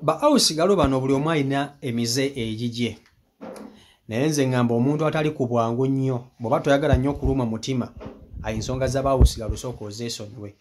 Ba house girl bano buli omu alina emize egigye. Naye nze ngamba omuntu atali ku bwangu nnyo, bw'oba toyagala nnyo okuluma mutima, ayi ensonga za ba house girl osooka ozeesonyiwe.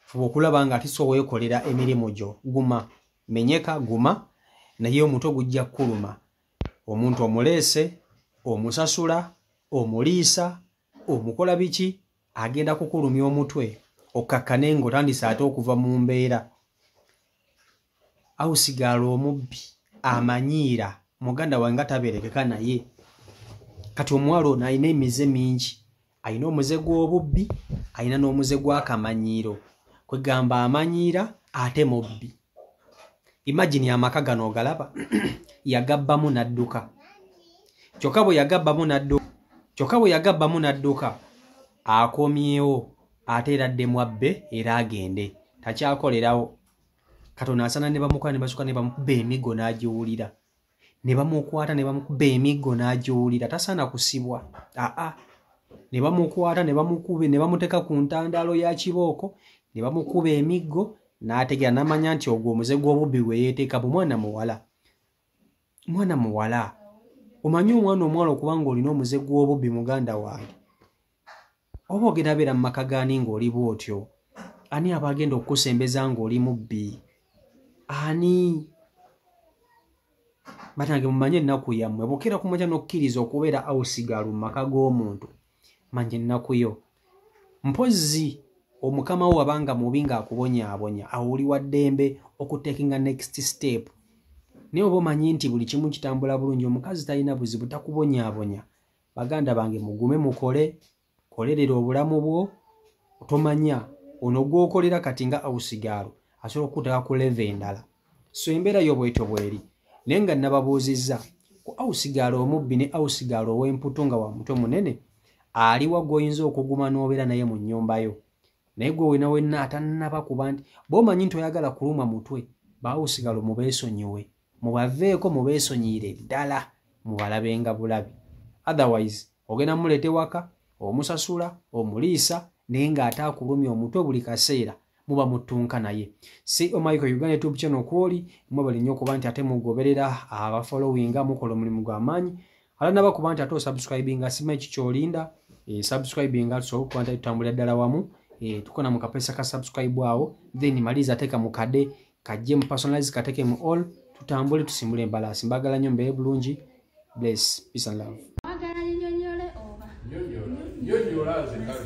Fuba okulaba nga ate so weekolera emirimu gyo, guma, menyeka, guma, naye omutwe gujja kukuluma. Omuntu omuleese, omusasula, omuliisa, omukola biki, agenda kukulumya omutwe, okkakkane ng'otandise ate okuva mu mbeera. House girl omubbi amanyiira muganda wange nga tabeerekeka naye. Kati omuwala ono alina emize mingi, alina omuze gw'obubbi, alina n'omuze gw'akamanyiiro. Kwegamba amanyiira ate mubbi. Imagine amaka gano ogalaba yagabbamu n'adduka. Kyokka bwe yagabbamu n'adduka akomyewo ate era addemu abbe era agende, takyakolerawo. Katonda asana ne bamukwata ne basuka ne bamukuba emiggo n'agiwulira. Ne bamukwata ne bamukuba emiggo n'agiwulira, tasaana kusibwa. Aa, ne bamukwata ne bamukuba ne bamuteeka ku ntandaalo ya kibooko ne bamukuba emiggo n'ategeera n'amanya nti ogwo omuze gw'obubbi gwe yeeteeka mu mwana muwala. Mwana muwala, omanyi omwana omuwala okuba ng'olina omuze gw'obubbi muganda wange, oba ogenda beera mu maka g'ani ng'oli bw'otyo? Ani aba agenda okukusembeza ng'oli mubbi? Ani? Batange mumanye ennaku yammwe, bw'okeera ku makya n'okkiriza okubeera house girl mu maka g'omuntu, manya ennaku yo. Mpozzi omukama wo wabanga mubi ng'akubonyaabonya, awo oli wa ddembe okutekinga next step. Naye oba omanyi nti buli kimu kitambula bulungi, omukazi talina buzibu, takubonyaabonya. Baganda bange mugume mukole, kolerera obulamu bwo, tomanya ono gw'okolera kati nga house girl asobola okukuteeka ku level endala. So embeera yo bw'etyo bw'eri. Naye nga nababuuzizza ku house girl omubbi ne house girl ow'emputu nga wa mutwe munene, aliwa gw'oyinza okuguma n'obeera naye mu nnyumba yo? Naye gwe wena wenna atannaba kuba nti bw'omanyi nti oyagala kulumwa mutwe, ba house girl mubeesonyiwe, mubaveeko, mubeesonyiire ddala, mubalabenga bulabi. Otherwise ogenda muleeta ewaka, omusasula, omuliisa, naye ng'ate akulumya omutwe buli kaseera, muba mutunka naye. CEO Michael Uganda YouTube channel kwoli, mwebale nnyo okuba nti ate mugoberera, abafollowinga, mukola omulimu gw'amaanyi. Alanaba kuba nti ate osubscribinga, simanyi ki ky'olinda, subscribinga tusobole okuba nti tutambulira ddala wamu. Tukona mu kapesa ka subscribe awo, then maliza teeka mu kade, kajje mu personalize, kateeke mu all, tutambule tusimbule embalaasi. Mbagala nnyo, mbeere bulungi. Bless, peace and love.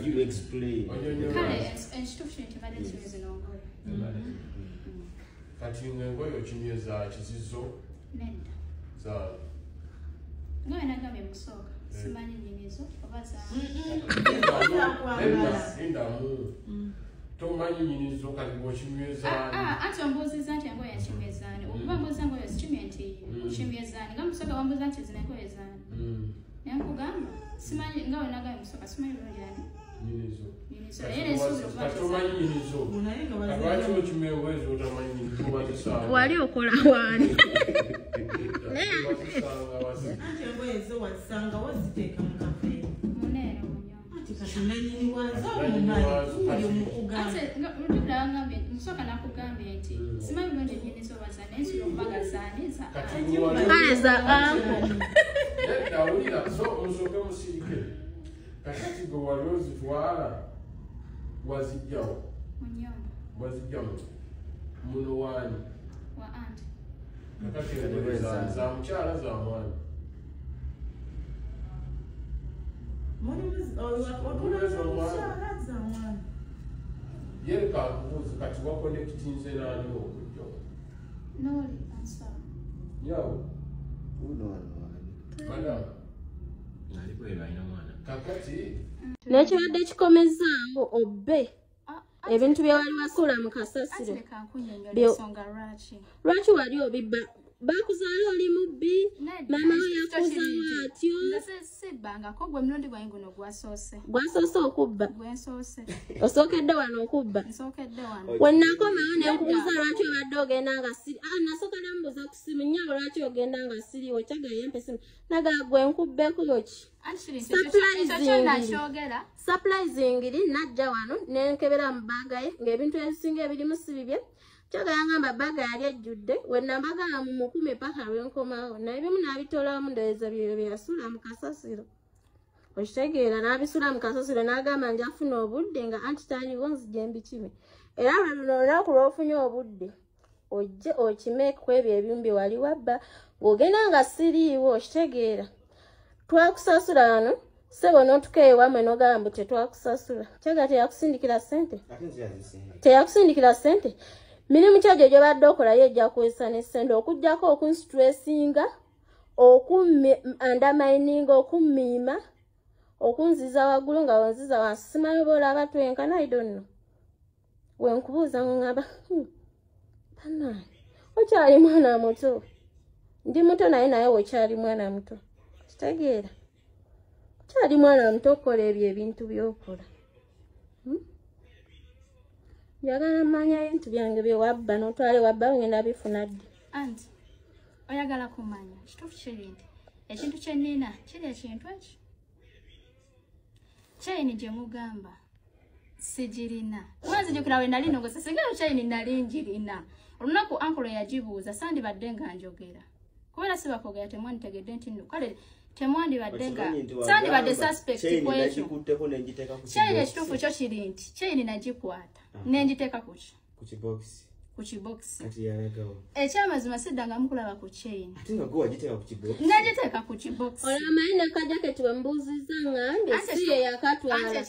You explain. Kale ekituufu kino tebadde kimeze n'engoye. Kati ng'engoye okimyeza kizizo? Nedda. Za Nga bwe nagambye mu kusooka, simanyi nnyinizo oba za Lindamu. Tomanyi nnyinizo kati bw'okimyeza ani? Anti ombuuzizza nti engoye nkimyeza ani? Okuba mbuuza engoye zikimye nti okimyeza ani? Nga mu kusooka wambuuza nti zino engoye zaani? Naye nkugamba simanyi, nga bwe nagambye mu kusooka, simanyi bulungi ani? Nnyinizo. Nnyinizo. Naye nensuubira okuba nti Tomanyi nnyinizo. Lwaki okimya engoye z'otamanyi nnyinizo? Wazisanga. Wali okola waani? Wazisanga wasi. Anti engoye zo wazisanga waziteeka mu kaveera. Muneeno mu nnyumba. Anti kati nannyini waazo omumanyi, wuuyo mukugamba. Ate nga olujjukira wangambye, mu kusooka nakugambye nti simanyi bulungi nnyinizo oba zaani, naye nsuubira okuba nga zaani za Kati Kale za anko. Nedda wulira, so musooke musirike. Kakati gwe wali ozitwala wazijjawo? Mu nnyumba. Wazijjamu muno waani? Wa anti. Kakati engoye za mukyala za mwami? Ye kankubuuze kati wakonekitinze n'ani okujja? N'oli ansaba. Nyawo. Madam. Kakati N'ekibadde kikomezaawo obbe ebintu bye wali wasuula mu kasasiro. Anti leka nkunnyonnyole ensonga lwaki. Lwaki wali obibba? Bakuzaala oli mubbi, maama we yakuzaala atyo. Nze sibbangako, gwe mulundi gwange guno gwasoose. Gwasoose okubba? Gwe nsoose. Osookedde wano okubba? Nsookedde wano. We nakomawo ne nkubuuza lwaki obadde ogenda nga siri. Nasooka nambuuza ku ssimu, nnyabo lwaki ogenda nga siriiwo? Kyagala yampa essimu. Nagala gwe nkubbeko ki? Surprisingly, najja wano ne nkebera mu bbaaga ye ng'ebintu ebisinga ebirimu si bibye. Kyaga yangamba baga yali ejjudde wenambagala mu mukume paka lwenkomawo naye bimu n'abitoolamu ndowooza bye byasula mu kasasiro. Okitegeera n'abisula mu kasasiro n'agamba njafuna obudde nga anti taliwo nzije mbikime. Era luno olunaku lw'ofunye obudde ojje okime ku ebyo ebimu bye wali wabba ng'ogenda nga siriiwo. Okitegeera twakusasula wano ssebo n'otuka ewammwe n'ogamba mbu tetwakusasula. Kyaga teyakusindikira ssente, teyakusindikira ssente. Mirimu kyagyo gy'obadde okola yo ejja kuwesa ne ssente okuggyako okunstressinga, okunandamininga, okummiima, okunziza waggulu nga wenziza wansi. Simanyi oba olaba twenkana, I don't know. Wenkubuuza ng'oŋŋamba bannange okyali mwana muto. Ndi muto naye naye okyali mwana muto. Kitegeera okyali mwana muto okukola ebyo ebintu by'okola. Njagala mmanya ebintu byange bye wabba n'otwale wabba ngenda bifuna ddi. Anti oyagala kumanya kituufu kiri nti ekintu kye nnina kiri ekintu eki chaini gye mugamba sigirina. Nzijukira we nali nongosa singa chaini nali njirina. Olunaku uncle yagibuuza sandibadde nga njogera kubeera sibakwogera temwanditegedde nti nno kale temwandibadde nga sandibadde suspect ku ekyo. Chaini ekituufu kyo kiri nti chaini nagikwata nenjiteeka kuki ku kibokisi. Ekyamazima siddangamu kulaba ku chaini nagiteeka ku kibokisi. Olamanyi n'akajaketi bwe mbuuzizza ŋŋambye si ye yakatwala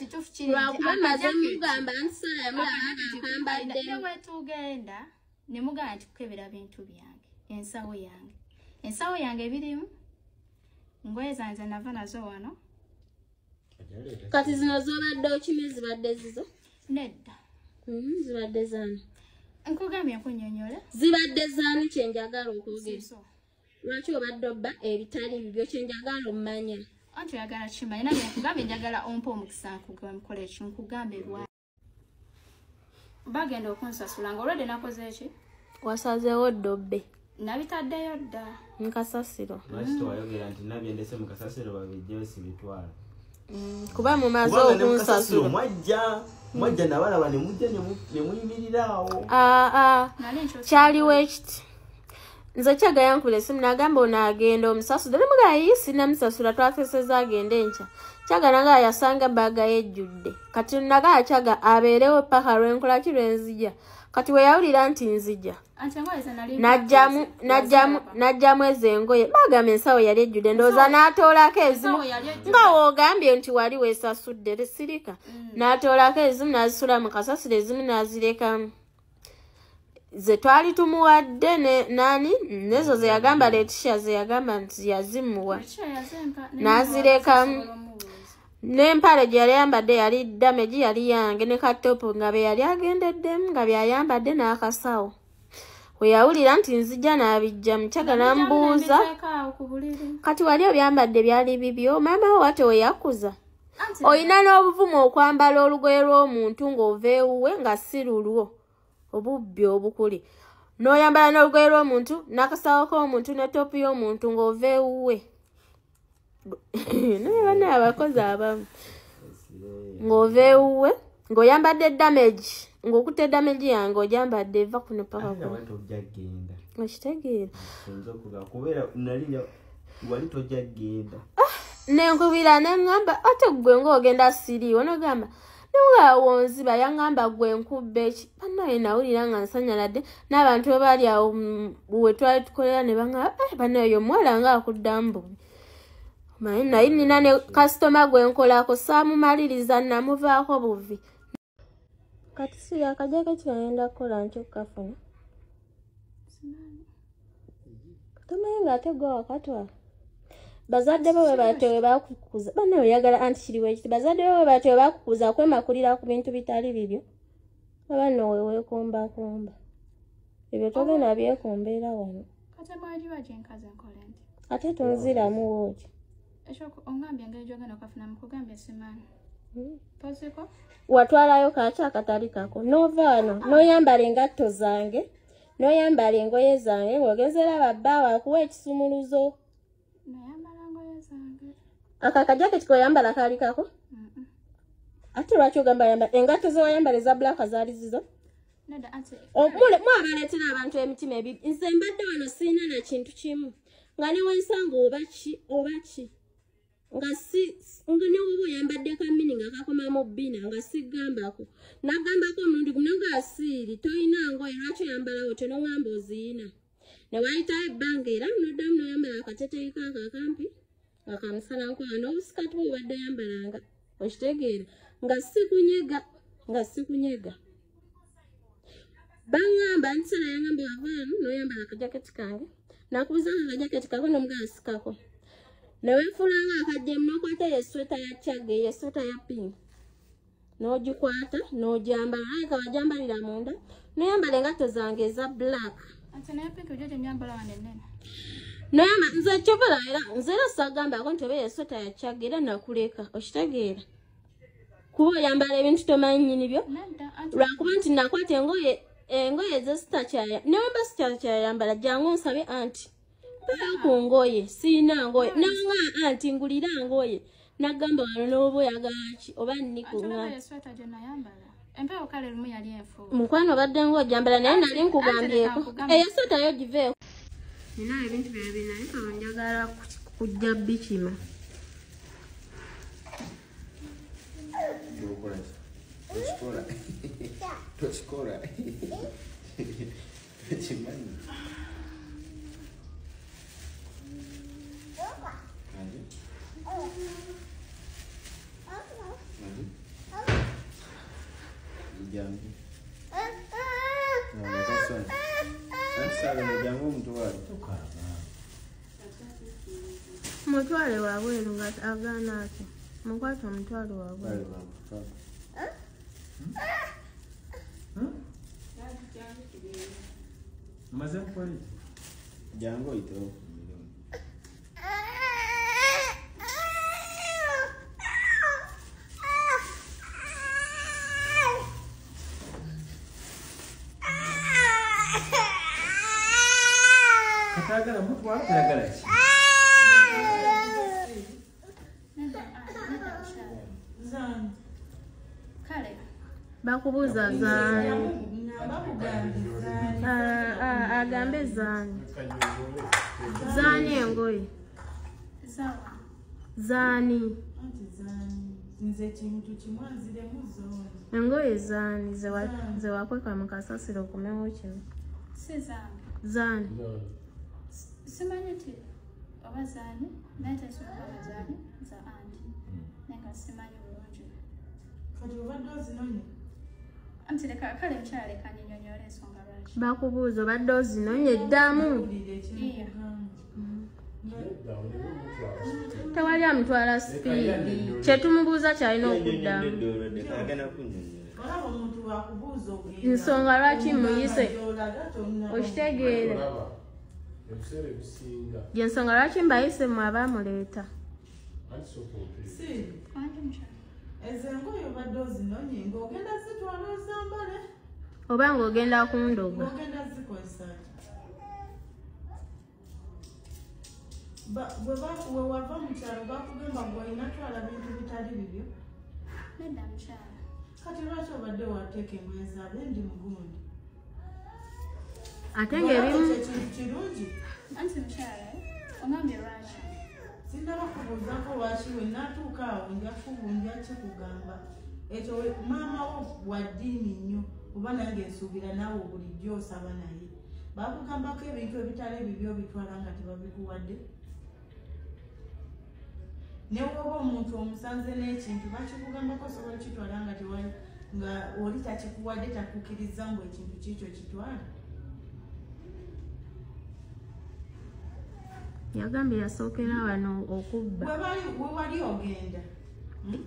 lwakuba maze mugamba nti Sara yamulaba nga akambaddemu. Ne bwe ne mugamba nti kukebera bintu byange, ensawo yange. Ensawo yange ebirimu ngoye zange nava nazo wano. Kati zino z'obadde okimye zibadde zizo? Nedda. Zibadde zaani? Nkugambye nkunnyonnyola. Zibadde zaani kye njagala okwogera. Lwaki obadde obba ebitali bibyo kye njagala ommanya? Anti oyagala kimanya nange nkugambye njagala ompe omukisa nkugamba eki nkugambe lwa bagenda okunsasula nga olwedde nakoze eki? Wasazeewo ddobbe. Nabitaddeyo dda. Nkasasiro. Lwaki tewayogera nti nabyendese mu kasasiro babijjeyo sibitwala? Kuba mumaze okunsasula. Mwajja nabalaba ne mujja ne muyimirira awo. Kyaliwo ekiti. Nze Kyaga yankubira essimu n'agamba ono agenda omusasudde. Ne mugamba yii sinnamusasula twakesezza agende enkya. Kyaga nanga yasanga bbaga yejjudde. Kati nagamba Kyaga abeerewo paka lwenkola ki lwenzija. Kati we yawulira nti nzija. N'aggyamu ezo engoye. Bagamba ensawo yali ejjudde ndowooza n'atoolako ezimu nga w'ogambye nti wali weesasudde sirika. N'atoolako ezimu n'azisula mu kasasiro ezimu n'azirekamu. Ze twali tumuwadde nani nezo ze yagamba Letitia ze yagamba nti yazimuwa. N'azirekamu. N'empale gye yali ayambadde yali damage yali yange ne katopu nga be yali agendeddemu nga byayambadde n'akasawo. We yawulira nti nzija n'abijjamu. Kyaga n'ambuuza kati wali obyambadde byali bibyo maama wo ate we yakuza. Olina n'obuvumu okwambala olugoye lw'omuntu ng'ova ewuwe nga si lulwo obubbi obukuli. N'oyambala n'olugoye lw'omuntu n'akasawo k'omuntu ne topu y'omuntu ng'ova ewuwe. Naye banne abakozi abamu ng'ova ewuwe ng'oyambadde damage ng'okutte damage yange ogyambadde eva kuno paka kuno. Okitegeera. Nenkubira ne ŋŋamba ate ggwe ng'ogenda siriiwo n'ogamba nemugamba wonziba yaŋŋamba ggwe nkubba eki. Bannaye nawulira nga nsanyaladde n'abantu bwe baali awo we twali tukolera ne baŋŋamba bannaye oyo omuwala ng'akuddamu bubi. Manyi naye nina ne kasitoma gwe nkolako saamumaliriza namuvaako buvi. Kati si akajaketi kagenda kukola nkyo kukafuna. Tomanyi ng'ate gwe wakatwala. Bazadde bo bwe batyo bwe bakukuza bannaye oyagala anti kiriwo ekiti bazadde bo bwe batyo bwe bakukuza kwemakulira ku bintu bitali bibyo. Oba nno we weekombakomba. Ebyo togenda byekombeera wano. Kati mwagiba gye nkaze nkole nti. Ate tonziramu wooti. Ongambye engeri gy'ogenda okafuna mukugambye simanyi. Toziko? Watwalayo kaaki akatali kako. N'ova wano n'oyambala engatto zange n'oyambala engoye zange ng'ogenze olaba bbaawo akuwa ekisumuluzo. Nayambala ngoye zange. Ako akajaketi k'oyambala kaali kako? Ate lwaki ogamba yambala engatto ze wayambala eza black zaali zizo? Mwabaleetera abantu emitima ebibi. Nze mbadde wano sirina na kintu kimu. Nga ne wensanga oba ki oba ki. Nga si nga ne woba oyambadde kamini nga kakoma mu bbina nga sigambako. Nagambako omulundi gumu nga asiiri toyina ngoye lwaki oyambala otyo n'oŋŋamba oziyina. Ne wayitawo ebbanga era n'oddamu n'oyambala akateteeyi kaako akampi nga kamusalankwawa n'obusikati bwe obadde oyambalanga okitegeera nga sikunyega nga sikunyega. Baŋŋamba nti Sara yaŋŋamba wava wano n'oyambala akajaketi kange nakubuzaako akajaketi kako n'omugamba sikako. Ne weefuula nga akajjemu n'okwata eyo esweta ya kyagge eyo esweta ya pink n'ogikwata n'ogyambala naye ka wagyambalira munda n'oyambala engatto zange eza black. Anti naye pinki ojjo gy'onyambala wano ennene. Noyamba nze kyova era nze era sagambako nti oba eyo esweta ya kyagge era nakuleka okitegeera. Kuba oyambala ebintu tomanyi nnyini byo lwakuba nti nakwata engoye engoye ze sitakyaya ne wemba sitakyayambala jangu nsabe anti mpaayo ku ngoye sirina ngoye nanga anti ngulira ngoye nagamba wano n'oba oyagala ki oba nniku esweta gye nayambala empewo kale lumu yali enfuufu. Mukwano obadde ng'ogyambala naye nali nkugambyeko eyo sweta yo giveeko. Nina ebintu bye binaye kaba njagala kujja bikima. Tokikola. Tokikola. Tokimanyi. Jangu. Mutwale wabweru nga agaana ati. Mukwate omutwale wabweru. Maze nkola Jangu oyitewo. Katayagala mutwala tayagala ki? Kale. Bakubuuza zaani. Agambe zaani. Zaani engoye. Zaani. Engoye zaani ze wakweka mu kasasiro okumewo kino. Si zange. Zaani. Simanyi nti oba zaani naye tesobola kuba zaani za anti naye nga simanyi bulungi. Kati obadde ozinonye? Anti leka kale mukyala leka nnyonnyole ensonga lwaki. Bakubuuza obadde ozinonye ddamu. Tewali amutwala sipiidi. Kye tumubuuza ky'alina okuddamu. Ensonga lwaki muyise okitegeera. Yensonga lwaki mbayise mwe abamuleeta. Ezo engoye obadde ozinonye ng'ogenda zitwala ozambale. Oba ng'ogenda kundoga. Ng'ogenda zikozesa ki? Bwe wava mu kyalo bakugamba gwe olina twala bintu bitali bibyo. Nedda mukyala. Kati lwaki obadde wateeka engoye z'abendi mu gundi? Ate ng'ebimu Ekintu kirungi. Anti mukyala ongambye lwaki? Sinnaba kubuuzaako lwaki we natuuka awo nja kikugamba. Ekyo maama wo wa ddiini nnyo oba nange nsuubira naawe bulijjo osaba naye. Bakugambako ebintu ebitali bibyo obitwala nga tebabikuwadde. Ne bw'oba omuntu omusanze n'ekintu bakikugambako osobola okitwala nga tewali nga oli takikuwadde takukkiriza mbu ekintu kiikyo kitwale. Yagambye yasookera wano okubba. We wali ogenda.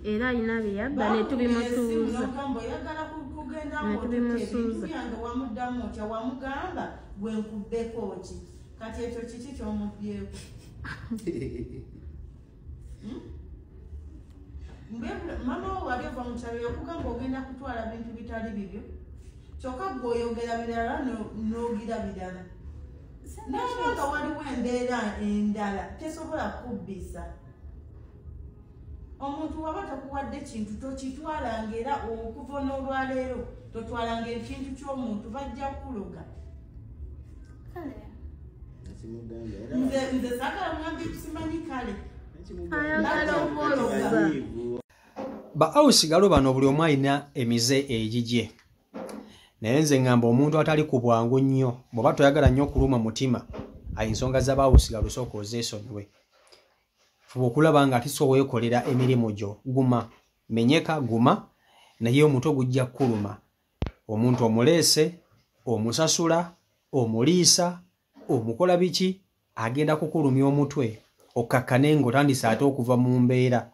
Era alina bye yabba ne tubimusuuza. N'ogamba oyagala kugenda Ne tubimusuuza. Ebintu byange wamuddamu otya wamugamba gwe nkubbeko ki? Kati ekyo kiki ky'omubbyeko? Mama wo wali ova mu kyalo yakugamba ogenda kutwala bintu bitali bibyo. Kyokka ggwe oyogera birala n'ogira birala. Naye nga waliwo embeera endala tesobola kukubbisa. Omuntu waba takuwadde kintu tokitwalanga era okuva n'olwaleero Totwalanga ekintu ky'omuntu, bajja kuloga. Nze saagala mwambi simanyi kale. Ba awusigalo bano buli omu alina emize egigye. Naye nze ngamba omuntu atali ku bwangu nnyo, bw'oba toyagala nnyo okuluma mutima, ensonga z'abawusigalo sooka ozeesonyiwe. Fuba okulaba nga ate so weekolera emirimu gyo, guma, menyeka, guma, naye omutwe gujja kukuluma. Omuntu omuleese, omusasula, omuliisa, omukola biki, agenda kukulumya omutwe, okkakkane ng'otandise ate okuva mu mbeera.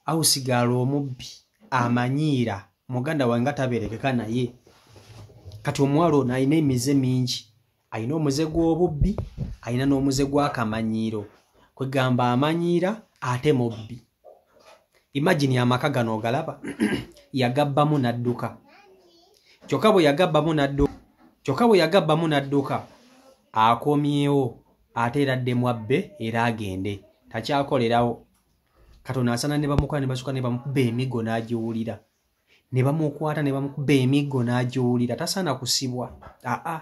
Awusigalo omubbi amanyiira muganda wange nga tabeerekeka naye. Kati omuwala ono alina emize mingi, alina omuze gw'obubbi, alina n'omuze gw'akamanyiiro. Kwegamba amanyiira ate mubbi. Imagine amaka gano ogalaba yagabbamu n'adduka. Kyokka bwe yagabbamu n'adduka akomyewo ate era addemu abbe era agende, takyakolerawo. Katonda asana ne bamukwata ne basuka ne bamukuba emiggo n'agiwulira. Ne bamukwata ne bamukuba emiggo n'agiwulira, tasaana kusibwa. Aa,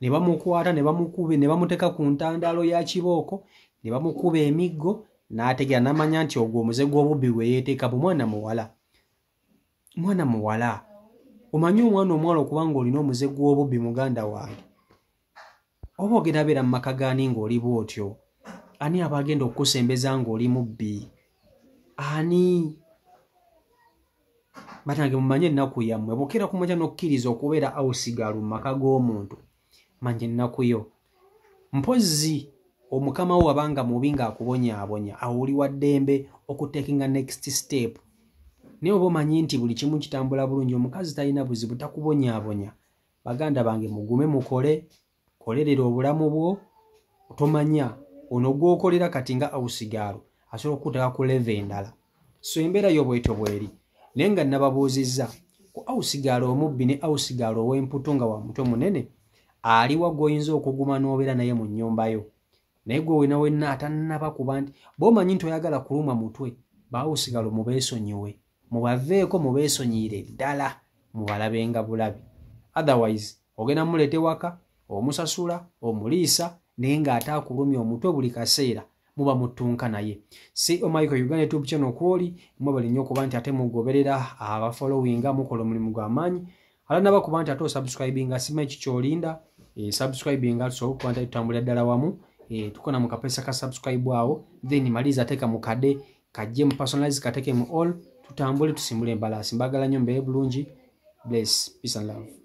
ne bamukwata ne bamukuba ne bamuteeka ku ntandaalo ya kibooko ne bamukuba emiggo n'ategeera n'amanya nti ogwo omuze gw'obubbi gwe yeeteeka bu mwana muwala. Mwana muwala, omanyi omwana omuwala okuba ng'olina omuze gw'obubbi muganda wange, oba ogenda beera mu maka gaani ng'oli bw'otyo? Ani aba agenda okukusembeza ng'oli mubbi? Ani? Batange mumanye ennaku yammwe, bw'okeera ku makya n'okkiriza okubeera awusigalo mu maka g'omuntu, manya ennaku yo. Mpozzi omukama wo abanga mubi ng'akubonyaabonya, awo oli wa ddembe okuteekinga next step. Naye oba omanyi nti buli kimu kitambula bulungi, omukazi talina buzibu, takubonyaabonya. Baganda bange mugume mukole, kolerera obulamu bwo, tomanya ono gw'okolera kati nga awusigaalo asobola okukuteeka ku level endala. So embeera yo bwetyo bw'eri. Naye nga nababuuzizza ku awusigaalo omubbi ne awusigaalo ow'emputu nga wa mutwe munene, aliwa gw'oyinza okuguma n'obeera naye mu nnyumba yo? Naye gwe wena wenna atannaba kuba nti bw'omanyi nti oyagala kulumwa mutwe, baawusigalo mubeesonyiwe, mubaveeko, mubeesonyiire ddala, mubalabenga bulabi. Otherwise ogenda muleeta ewaka, omusasula, omuliisa, naye ng'ate akulumya omutwe buli kaseera, muba mutunka naye. CEO Michael Uganda YouTube channel kwoli, mwebale nnyo okuba nti ate mugoberera, abafollowinga, mukola omulimu gw'amaanyi. Alanaba kuba nti ate osubscribinga, sima eki ky'olinda, subscribinga tusobole okuba nti tutambulira ddala wamu. Tukona mu kapesa ka subscribe awo, then maliza teeka mu kade, kajje mu personalize, kateeke mu all, tutambule tusimbule embalaasi. Mbagala nnyo, mbeere bulungi. Bless, peace and love.